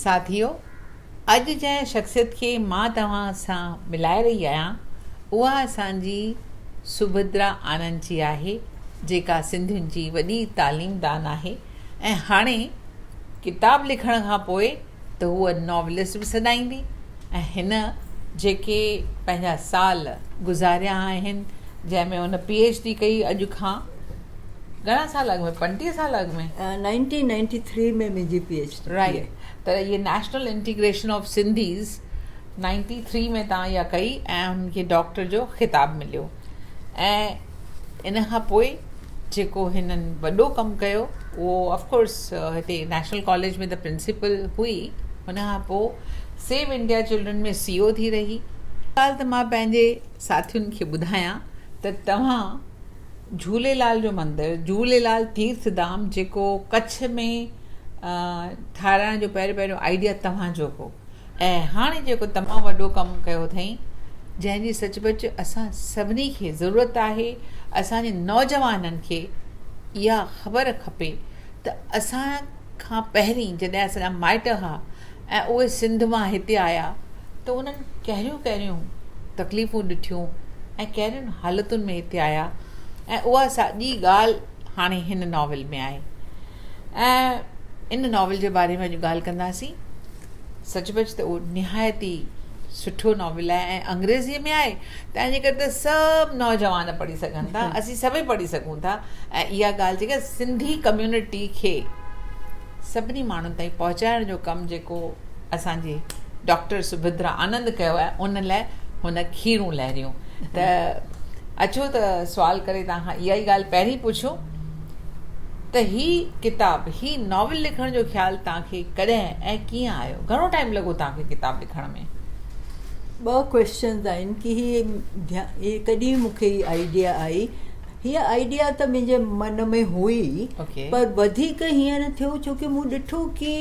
ساٿيو! اڄ جنهن شخصيت کي مان توهان سان ملائي رهي آهيان، اها اسان جي سڀدرا آنند جي آهي، جيڪا سنڌين جي وڏي تعليمدان آهي ۽ هاڻي ڪتاب لکڻ کان پوء ته هوء ناولسٽ به سڏائيندي ۽ هن جيڪي پنهنجا سال گذاريا آهن، جنهن ۾ هن پي ايڇ ڊي ڪئي اڄ کان گهڻا سال اڳ ۾ 35 سال اڳ ۾؟ 1993 ۾ منهنجي پي ايڇ ڊي ٿي. رائيٽ ته اهي national integration of Sindhis ninety three ۾ تان اها ڪئي ۽ هن کي ڊاڪٽر جو خطاب مليو ۽ ان کان پوء جيڪو هنن وڏو ڪم ڪيو اهو آف ڪورس هتي نيشنل ڪاليج ۾ ته پرنسپل هئي ان کان پوء سيو انڊيا چلڊرن ۾ سي او ٿي رهي. ڳالهه ته مان پنهنجي ساٿين کي ٻڌايان ته توهان جهوليلال جو مندر، جهوليلال تيرٿ ڌام جيڪو ڪڇ ۾ ٺاهرائڻ جو پهريون پهريون آئيڊيا توهان جو هو ۽ هاڻي جيڪو تمام وڏو ڪم ڪيو اٿئين جنهن جي سچ پچ اسان سڀني کي ضرورت آهي اسان جي نوجوانن کي اها خبر کپي ته اسان کان پهرين جڏهن اسان جا مائٽ هئا ۽ اهي سنڌ مان هتي آيا ته انهن ڪهڙيون ڪهڙيون تڪليفون ڏٺيون ۽ ڪهڙين حالتن ۾ هتي آيا ۽ اها ساڳي ڳالهه هاڻي هن ناول ۾ آهي ۽ ان ناول جي باري ۾ اڄ ڳالهه ڪنداسين. سچ پچ ته اهو نهايت ئي سٺو ناول آهي ۽ انگريزيء ۾ آهي تنهن جي ڪري ته سڀ نوجوان پڙهي سگهن ٿا اسين سڀئي پڙهي سگهون ٿا ۽ اها ڳالهه جيڪا سنڌي ڪميونٽي کي سڀني ماڻهن تائين پهچائڻ جو ڪم جيڪو اسان جي ڊاڪٽر سڀدرا آنند ڪيو آهي ان لاء هن کيرون لهريون ته اچو ته سوال ڪري توهان کان اها ئي ڳالهه پهرين پڇون ته هي ڪتاب هي ناول لکڻ جو خيال توهان کي ڪڏهن ۽ ڪيئن آيو گهڻو ٽائيم لڳو توهان کي ڪتاب لکڻ ۾؟ ٻه ڪويسچنز آهن ڪي هي هي ڪڏهن مون کي هي آئيڊيا آئي هيء آئيڊيا ته منهنجي من ۾ هئي پر وڌيڪ هينئر ٿيو ڇو ڪي مون ڏٺو ڪي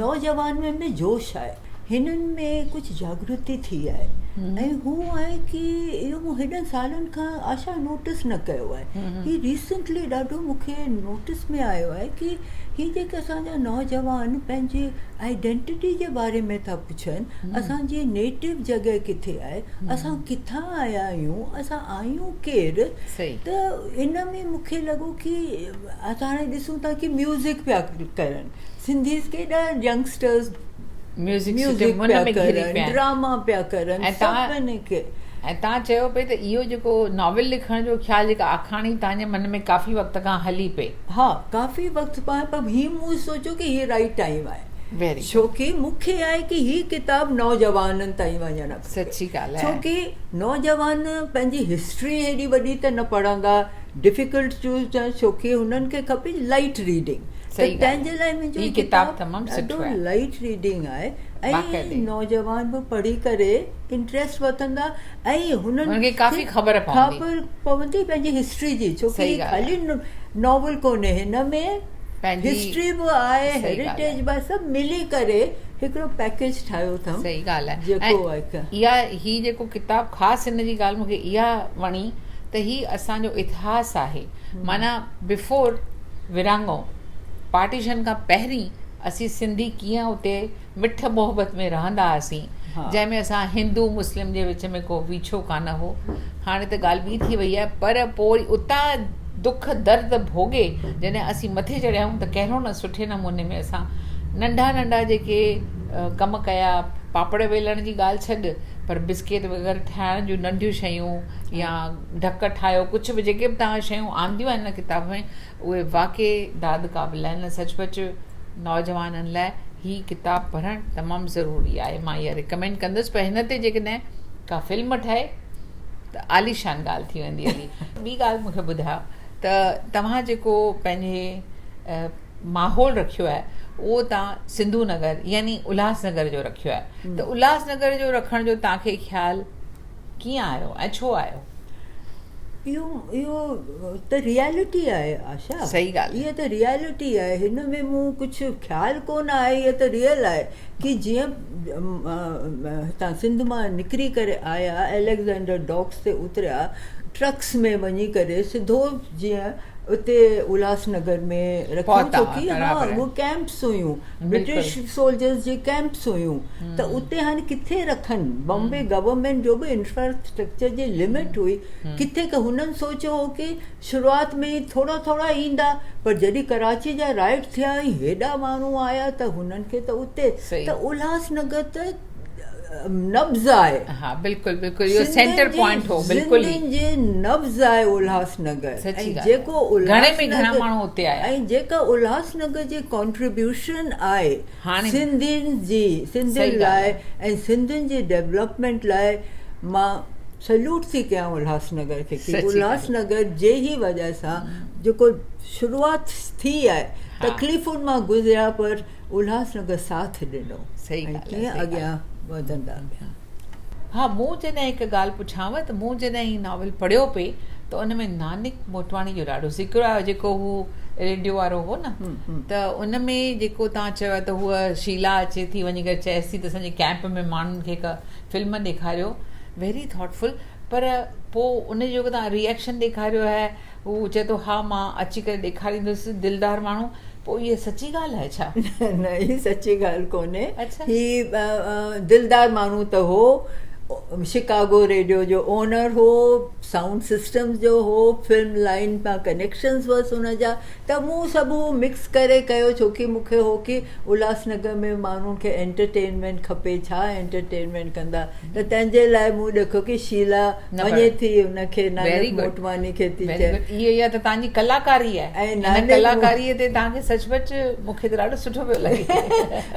نوجوانن ۾ جوش آهي هنن ۾ ڪجهه جاڳرتي ٿي آهي ۽ هو آهي ڪي اهو مون هيڏن سالن کان آشا نوٽس نه ڪيو آهي هي ريسنٽلي ڏاڍو مون کي نوٽس ۾ آيو آهي ڪي هي جيڪي اسان جا نوجوان پنهنجي آئيڊينٽيٽي جي باري ۾ ٿا پڇن اسان جي نيٽو جڳهه ڪٿي آهي، اسان ڪٿان آيا آهيون، اسان آهيون ڪير ته ان ۾ مون کي لڳو ڪي اسان هاڻي ڏسون ٿا ڪي ميوزڪ پيا ڪرن سنڌيز ڪيڏا ينگسٽرز ميوزڪ پيا ڪرن ڊراما پيا ڪرن سڀني کي. ۽ توهان چيو پئي ته اهو جيڪو ناول لکڻ جو خيال جيڪا آکاڻي توهان جي من ۾ ڪافي وقت کان هلي پئي. ها ڪافي وقت کان پر هي مون سوچيو ڪي هي رائيٽ ٽائيم آهي. ڇو ڪي مون کي آهي ڪي هي ڪتاب نوجوانن تائين وڃڻ کپي. سچي ڳالهه آهي. ڇو ڪي نوجوان پنهنجي هسٽري هيڏي وڏي ته نه پڙهندا ڊفيڪلٽ چوز ڇو ڪي هنن کي کپي لائيٽ ريڊنگ ته تنهن جي لاء منهنجو هي ڪتاب تمام سٺو آهي لائيٽ ريڊنگ آهي ۽ نوجوان به پڙهي ڪري انٽريسٽ وٺندا ۽ هنن کي ڪافي خبر پوندي خبر پوندي پنهنجي هسٽري جي ڇو ڪي خالي ناول ڪونهي هن ۾ هسٽري به آهي هيريٽيج به آهي سڀ ملي ڪري هڪڙو پيڪيج ٺاهيو اٿم صحيح ڳالهه آهي جيڪو اها هي جيڪو ڪتاب خاص هن جي ڳالهه مون کي اها وڻي ته هي اسان جو اتهاس آهي معنيٰ بفور ورهاڱو پارٽيشن کان پهرين اسين سنڌي ڪيئن اتي مٺ محبت ۾ رهندا هئاسين جنهن ۾ اسان هندو مسلم جي وچ ۾ ڪو ويڇو ڪانه هو هاڻي ته ڳالهه ٻي ٿي وئي آهي پر پوء وري اتان دک درد ڀوڳي جڏهن اسين مٿي چڙهيا آهيون ته ڪهڙو نه سٺي نموني ۾ اسان ننڍا ننڍا جيڪي ڪم ڪيا پاپڙ ويلڻ جي ڳالهه ڇڏ پر بسڪيٽ وغيره ٺاهڻ جون ننڍيون شيون يا ڍڪ ٺاهيو ڪجهه به جيڪي به توهان شيون آنديون آهن ڪتاب ۾ اهي واقعي داد قابل آهن سچ پچ نوجوانن لاء هي ڪتاب پڙهڻ تمام ضروري آهي مان اها ريڪمينڊ ڪندس پر هن تي جيڪڏهن ڪا فلم ٺهي ته عاليشان ڳالهه ٿي ويندي هلي. ٻي ڳالهه مون کي ٻڌايو ته توهان جيڪو پنهنجي ماحول رکيو آهي اهو توهان سنڌو نگر يعني الهاس نگر جو رکيو آهي ته الهاس نگر جو رکڻ جو توهان کي خيال ڪيئن آيو ۽ ڇو آيو؟ اهو اهو ته ريئلٽي آهي آشا. صحيح ڳالهه. اها ته ريئلٽي آهي هن ۾ مون ڪجهه خيال ڪونه آهي اها ته ريئل آهي ڪي جيئن هتان سنڌ مان نڪري ڪري آيا اليگزينڊر ڊاڪس تي اتريا ٽرڪس ۾ وڃي ڪري سڌو جيئن اتي الهاس نگر ۾ رکيو ڇو ڪي ها اهي ڪيمپس هيون برٽش سولجرز جي ڪيمپس هيون ته اتي هاڻي ڪٿي رکن بامبي گورنمينٽ جو به انفراسٽرڪچر جي لمٽ هئي ڪٿي هنن سوچيو هو ڪي شروعات ۾ ٿورا ٿورا ايندا پر جڏهن ڪراچي جا رائٽ ٿيا ۽ هيڏا ماڻهو آيا ته هنن کي ته اتي ته الهاس نگر ته نبض آهي. ها بلڪل بلڪل اهو سينٽر پوائنٽ هو بلڪل سنڌين جي نبض آهي الهاس نگر ۽ جيڪو گهڻي ۾ گهڻا ماڻهو اتي آيا ۽ جيڪا الهاس نگر جي ڪانٽريبيوشن آهي سنڌين جي سنڌين لاء ۽ سنڌين جي ڊيولپمينٽ لاء مان سلوٽ ٿي ڪيان الهاس نگر کي ڪي الهاس نگر جي ئي وجه سان جيڪو شروعات ٿي آهي تڪليفن مان گذريا پر الهاس نگر ساٿ ڏنو ۽ ڪيئن اڳيان وڌندا ويا. ها مون جڏهن هڪ ڳالهه پڇانو ته مون جڏهن هي ناول پڙهيو پئي ته ان ۾ نانڪ موٽواڻي جو ڏاڍو ذڪر آيو جيڪو هو ريڊيو وارو هو نه ته ان ۾ جيڪو توهان چيو ته هوء شيلا اچي ٿي وڃي ڪري چئيس ٿي ته اسان جي ڪيمپ ۾ ماڻهن کي هڪ فلم ڏيکاريو ويري ٿاٽ فل پر پوء ان جو جيڪو توهان ريئڪشن ڏيکاريو آهي هو چئي ٿو ها مان اچي ڪري ڏيکاريندس دلدار ماڻهو پوء اها سچي ڳالهه آهي ڇا؟ نه هي سچي ڳالهه ڪونهي. هي دلدار ماڻهو ته هو، شڪاگو ريڊيو جو اونر هو، سائونڊ سسٽمز جو هو، فلم لائين سان ڪنيڪشنز هئس هن جا ته مون سڀ اهو مڪس ڪري ڪيو ڇو ڪي مون کي هو ڪي الهاس نگر ۾ ماڻهن کي انٽرٽينمينٽ کپي ڇا انٽرٽينمينٽ ڪندا ته تنهن جي لاء مون ڏٺو ڪي شيلا وڃي ٿي ان کي نانڪ موٽواڻي کي ٿي چئي. اها ته توهان جي ڪلاڪاري آهي. ان ڪلاڪاري تي توهان کي سچ پچ مون کي ته ڏاڍو سٺو پيو لڳي.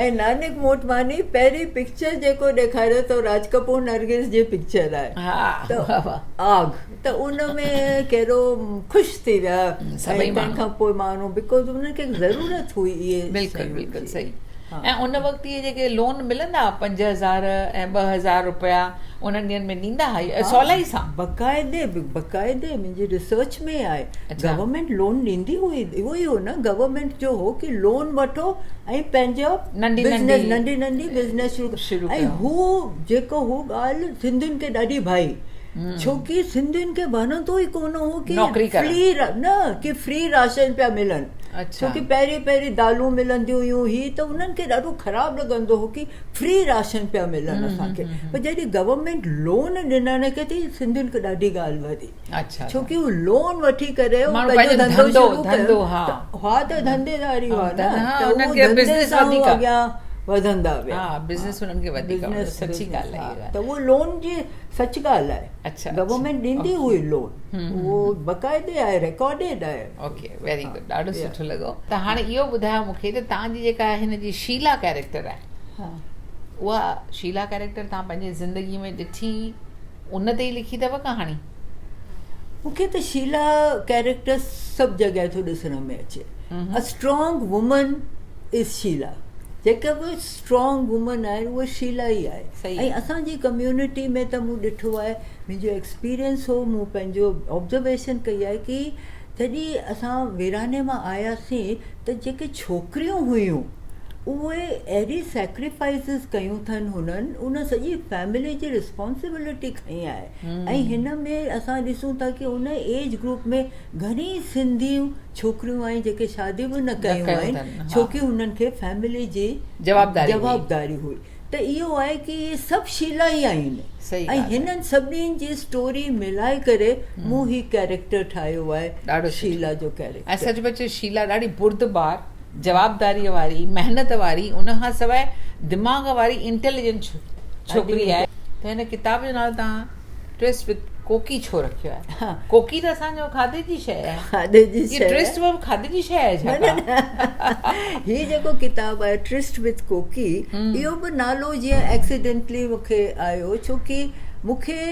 ۽ نانڪ موٽواڻي پهرين پڪچر جيڪو ڏيکاريو ته راج ڪپور نرگس جي پڪچر آهي ته آگ ته ان ۾ ڪهڙو خوش ٿي ويا سڀئي تنهن کان پوء ماڻهو because انهن کي ضرورت هئي اهي بلڪل بلڪل صحيح ۽ ان وقت اهي جيڪي لون ملندا ها 5000 ۽ 2000 رپيا انهن ڏينهن ۾ ڏيندا ها سولائي سان. باقاعدي باقاعدي منهنجي ريسرچ ۾ آهي گورنمينٽ لون ڏيندي هئي اهو ئي هو نه گورنمينٽ جو هو ڪي لون وٺو ۽ پنهنجو ننڍي بزنس ننڍي ننڍي بزنس شروع ۽ هو جيڪو هو ڳالهه سنڌين کي ڏاڍي ڀائي ڇو ڪي سنڌين کي وڻندو ئي ڪونه هو ڪي فري نه ڪي فري راشن پيا ملن ڇو ڪي پهرين پهرين دالون ملنديون هيون هي ته انهن کي ڏاڍو خراب لڳندو هو ڪي فري راشن پيا ملن اسان کي پر جڏهن گورنمينٽ لون ڏنن کي ته سنڌين کي ڏاڍي ڳالهه وڌي ڇو ڪي هو لون وٺي ڪري پنهنجو ڌنڌو شروع ڪيو هئا ته ڌنڌيداري هئا نه ته اهو ڌنڌي سان اڳيان وڌندا ويا بزنس انهن کي وڌيڪ سچي ڳالهه آهي ته اهو لون جي سچ ڳالهه آهي گورنمينٽ ڏيندي هئي لون اهو باقاعدي آهي رڪارڊيڊ آهي. اوڪي ويري گڊ ڏاڍو سٺو لڳو ته هاڻي اهو ٻڌايو مون کي ته توهان جي جيڪا هن جي شيلا ڪيريڪٽر آهي اها شيلا ڪيريڪٽر توهان پنهنجي زندگي ۾ ڏٺي ان تي ئي لکي اٿو ڪهاڻي؟ مون کي ته شيلا ڪيريڪٽر سڀ جڳهه ٿو ڏسڻ ۾ اچي a strong woman is Sheela جيڪا به اسٽرانگ وومن آهي اها شيلا ئي آهي ۽ اسان جي ڪميونٽي ۾ ته مون ڏٺو آهي منهنجو ايڪسپيرينس هو مون پنهنجو آبزرويشن ڪئي آهي ڪي جڏهن اسان ويراني مان آياسين ته جيڪي ڇوڪريون هيون اهي اهڙي سيڪريفائسز ڪيون اٿن هنن ان سڄي فيملي جي رسپانسبلٽي کنئي آهي ۽ هن ۾ اسان ڏسون ٿا ڪي ان ايج گروپ ۾ گهڻي سنڌي ڇوڪريون آهن جيڪي شادي به نه ڪيون آهن ڇو ڪي هنن کي فيملي جي جوابداري هئي ته اهو آهي ڪي اهي سڀ شيلا ئي آهن ۽ هنن سڀني جي اسٽوري ملائي ڪري مون هي ڪيريڪٽر ٺاهيو آهي شيلا جو ڪيريڪٽر. ۽ سچ پچ شيلا ڏاڍي بردبار، جوابداري واري، محنت واري ان کان سواء دماغ واري انٽيليجنٽ ڇوڪري آهي. ته هن ڪتاب جو نالو توهان ٽرسٽ وٿ ڪوڪي ڇو رکيو آهي؟ ڪوڪي ته اسان جو کاڌي جي شيء آهي. کاڌي جي شيء آهي. ٽرسٽ به کاڌي جي شيء آهي ڇا؟ نه نه هي جيڪو ڪتاب آهي ٽرسٽ وٿ ڪوڪي اهو به نالو جيئن ايڪسيڊنٽلي مون کي آيو ڇو ڪي مون کي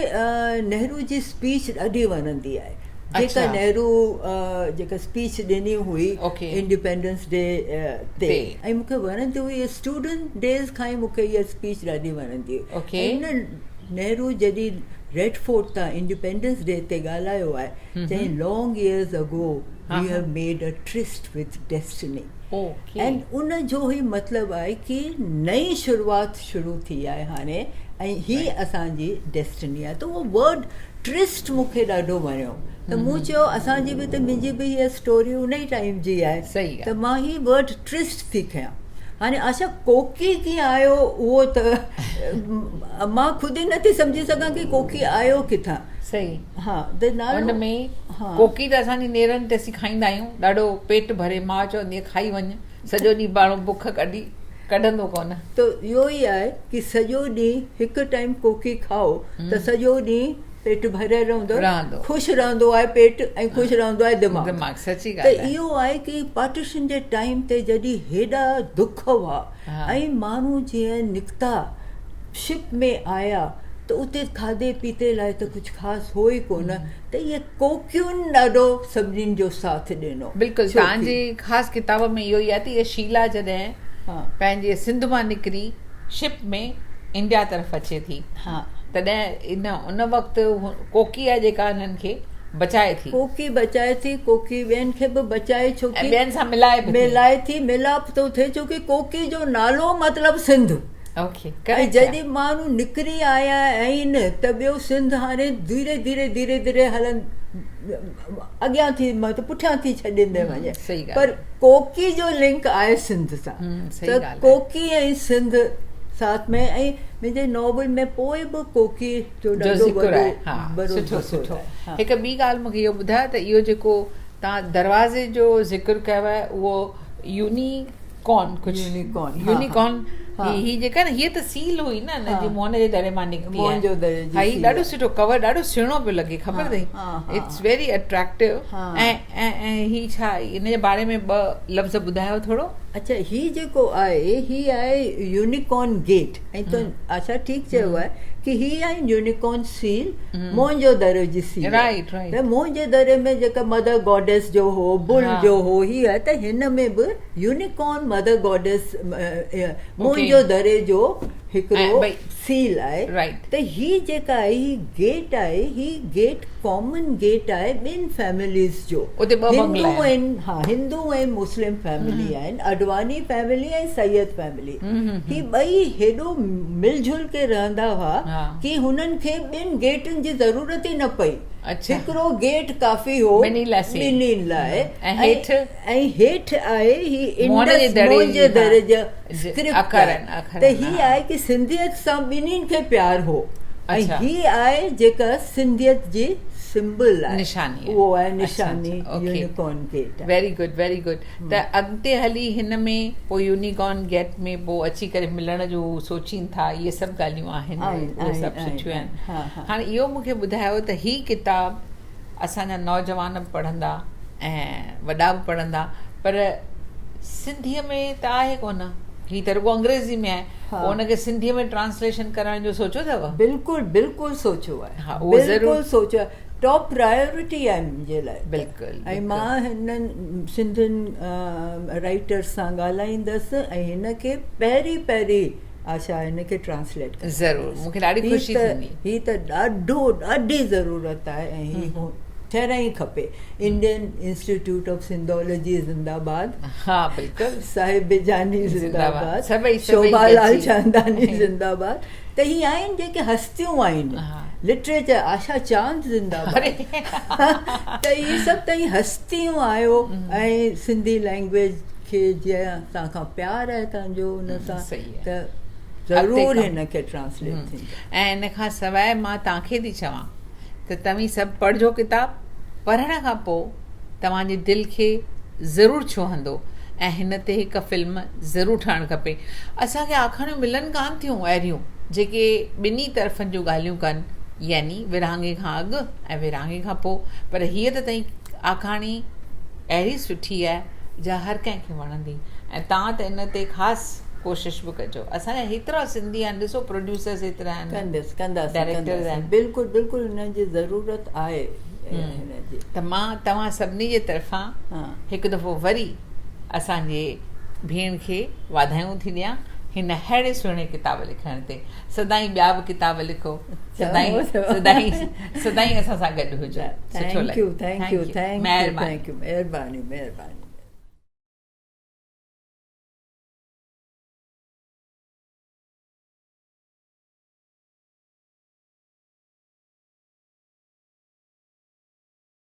نهرو جي اسپيچ ڏاڍي وڻندي آهي جيڪا نهرو جيڪا اسپيچ ڏني هئي انڊيپينڊنس ڊي تي ۽ مون کي وڻندي هئي اسٽوڊنٽ ڊيز کان ئي مون کي اها اسپيچ ڏاڍي وڻندي هئي ۽ نهرو جڏهن ريڊ فورٽ تان انڊيپينڊنس ڊي تي ڳالهايو آهي چيائين long years ago we have made a tryst with destiny ۽ ان جو هي مطلب آهي ڪي نئين شروعات شروع ٿي آهي هاڻي ۽ هي اسان جي ڊيسٽني آهي ته اهو ورڊ ٽرسٽ مون کي ڏاڍو وڻيو ته مون چيو اسان جي به ته منهنجي به هيء اسٽوري ان ئي ٽائيم جي آهي ته مان هي ورڊ ٽرسٽ ٿي کيان هاڻي آشا ڪوڪي ڪيئن آيو اهو ته مان خود ئي نٿي سمجهي سگهان ڪي ڪوڪي آيو ڪٿان. صحيح ها ته نالو ان ۾ ڪوڪي ته اسان جي نيرن تي اسين کائيندا آهيون ڏاڍو پيٽ ڀري ماء چوندي آهي کائي وڃ سڄو ڏينهن ماڻهو بک ڪڍي ڪڍندو ڪونه. ته اهو ئي آهي ڪي سڄو ڏينهن هڪ ٽائيم ڪوڪي کائو ته سڄو ڏينهن پيٽ ڀريل رهندو خوش رهندو آهي پيٽ ۽ خوش رهندو آهي دماغ دماغ سچي ڳالهه ته اهو آهي ڪي پارٽيشن جي ٽائيم تي جڏهن هيڏا دک هئا ۽ ماڻهو جيئن نڪتا شپ ۾ آيا ته اتي کاڌي پيتي لاء ته ڪجهه خاص هو ئي ڪونه ته اهي ڪوڪين ڏاڍو سڀني جو ساٿ ڏنو. بلڪل توهان جي خاص ڪتاب ۾ اهو ئي آهي ته اها شيلا جڏهن پنهنجي سنڌ مان نڪري شپ ۾ انڊيا طرف اچي ٿي تڏهن ان ان وقت ڪوڪي آهي جيڪا انهن کي بچائي ٿي. ڪوڪي بچائي ٿي، ڪوڪي ٻين کي به بچائي ڇو ڪي ۽ ٻين سان ملائي به ٿي. ملائي ٿي، ملاپ ٿو ٿئي ڇو ڪي ڪوڪي جو نالو مطلب سنڌ. ۽ جڏهن ماڻهو نڪري آيا آهن ته ٻيو سنڌ هاڻي ڌيري ڌيري ڌيري ڌيري هلن اڳيان ٿي مطلب پٺيان ٿي ڇڏيندي وڃي پر ڪوڪي جو لنڪ آهي سنڌ سان ته ڪوڪي ۽ سنڌ ساٿ ۾ ۽ منهنجي ناول ۾ پوء به ڪوڪي جو ڏاڍو وڏو سٺو سٺو هڪ ٻي ڳالهه مونکي اهو ٻڌايو ته اهو جيڪو توهان دروازي جو ذڪر ڪيو آهي اهو يوني ڪون ڪجهه يونيڪارن يونيڪارن هي هي جيڪا نه هي ته سيل هئي نه هن جي موهن جي دڙي مان نڪتي موهن جو دڙي جي هي ڏاڍو سٺو ڪور ڏاڍو سهڻو پيو لڳي خبر اٿئي it's very attractive ۽ ۽ ۽ هي ڇا ان جي باري ۾ ٻه لفظ ٻڌايو ٿورو. اڇا هي جيڪو آهي هي آهي يونيڪارن گيٽ ۽ تو آشا ٺيڪ چيو آهي ڪي هي آهي يونيڪارن سيل موهن جو دڙو جي سيل رائٽ رائٽ ته موهن جي دڙي ۾ جيڪا مدر گاڊيس جو هو بل جو هو هي آهي ته هن ۾ به يونيڪارن مدر گاڊيس موهن جو دڙي جو هڪڙو سيل آهي ته هي جيڪا آهي هي گيٽ آهي هي گيٽ ڪامن گيٽ آهي ٻن فيمليز جو هندو ۽ ها هندو ۽ مسلم فيملي آهن اڊواني فيملي ۽ سيد فيملي هي ٻئي هيڏو مل جل ڪي رهندا هئا ڪي هنن کي ٻن گيٽن جي ضرورت ئي نه پئي هڪڙو گيٽ ڪافي هو ٻنهي لاء ۽ هيٺ آهي هي انڊس موهن جي دڙي جا اسڪرپٽ آهي ته هي آهي ڪي سنڌيت سان ٻنهين کي پيار هو ۽ هي آهي جيڪا سنڌيت جي سمبل آهي نشاني اهو آهي نشاني unicorn gate. Very good very good ته اڳتي هلي هن ۾ پوء يونيڪارن گيٽ ۾ پوء اچي ڪري ملڻ جو هو سوچين ٿا اهي سڀ ڳالهيون آهن اهي سڀ سٺيون آهن هاڻي اهو مون کي ٻڌايو ته هي ڪتاب اسان جا نوجوان به پڙهندا ۽ وڏا به پڙهندا پر سنڌيء ۾ ته آهي ڪونه هي ته رڳو انگريزي ۾ آهي پوء ان کي سنڌيء ۾ ٽرانسليشن ڪرائڻ جو سوچيو اٿو؟ بلڪل بلڪل سوچيو آهي ها اهو ضرور بلڪل سوچيو آهي ٽاپ پرائرٽي آهي منهنجي لاء بلڪل ۽ مان هنن سنڌين رائيٽرس سان ڳالهائيندس ۽ هن کي پهرين پهرين آشا هن کي ٽرانسليٽ ڪرائيندس ضرور مون کي ڏاڍي خوشي ٿيندي هي ته ڏاڍو ڏاڍي ضرورت آهي ۽ هي ٿيڻ ئي کپي انڊين انسٽيٽيوٽ آف سنڌالاجي زنده باد ها بلڪل صاحب بيجاني زنده باد شوڀا لال چانداني زنده باد ته هي آهن جيڪي هستيون آهن لٽريچر آشا چاند زنده باد ته هي سڀ ته هي هستيون آهيو ۽ سنڌي لينگويج کي جنهن اسان کان پيار آهي تان جو ان سان ته ضرور هن کي ٽرانسليٽ ٿيندو. ۽ ان کان سواء مان توهان کي ٿي چوان ته توهين سڀ پڙهجو ڪتاب، پڙهڻ کان پوء توهان جي دل کي ضرور ڇهندو ۽ هن تي هڪ فلم ضرور ٺهڻ کپي. اسان کي آکاڻيون ملن ڪانه ٿيون اهڙيون جيڪي ٻنهي طرفن جون ڳالهيون ڪن يعني ورهاڱي کان اڳ ۽ ورهاڱي کان پوء پر هيء ته تئين آکاڻي اهڙي سٺي آهي جا هر ڪنهن کي وڻندي ۽ توهان ته ان تي خاص ڪوشش به ڪجو اسان جا هيترا سنڌي آهن ڏسو پروڊيوسرز هيترا آهن ڪندس ڪنداسين ڊائريڪٽرز آهن بلڪل بلڪل ان جي ضرورت آهي هن جي ته مان توهان سڀني جي طرفان هڪ دفعو وري اسان جي ڀيڻ کي واڌايون ٿي ڏيان هن ههڙي سهڻي ڪتاب لکڻ تي سدائين ٻيا به ڪتاب لکو سدائين سدائين سدائين اسان سان گڏ هجو سٺو لڳو thank you thank you thank you مهرباني مهرباني.